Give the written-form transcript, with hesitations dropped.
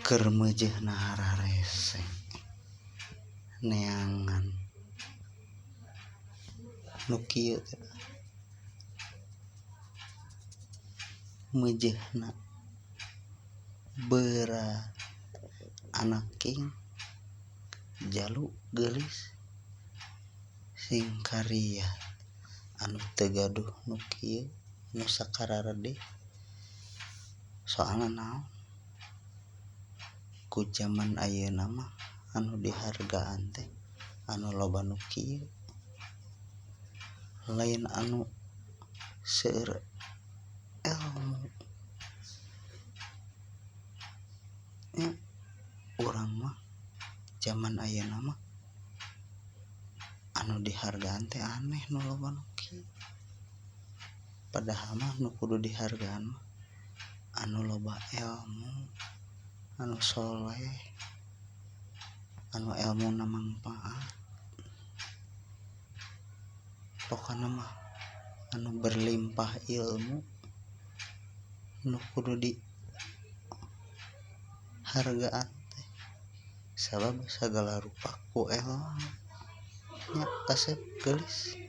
Keur meujeuhna hararese neangan nu kieu teh meujeuhna berat anak king jalu geulis sing karya anu teu gaduh nu kieu nu sakararedeh soalna naon ku jaman ayeuna mah anu dihargaan teh anu loba nu kieu lain anu seueur ilmu nya urang mah jaman ayeuna mah anu dihargaan teh aneh nu loba nu kieu padahal mah nu kudu dihargaan mah anu loba ilmu anu soleh anu elmuna mangpaat pokona mah anu berlimpah ilmu nu kudu dihargaan teh sabab sagala rupa ku ilmu nya kasep geulis.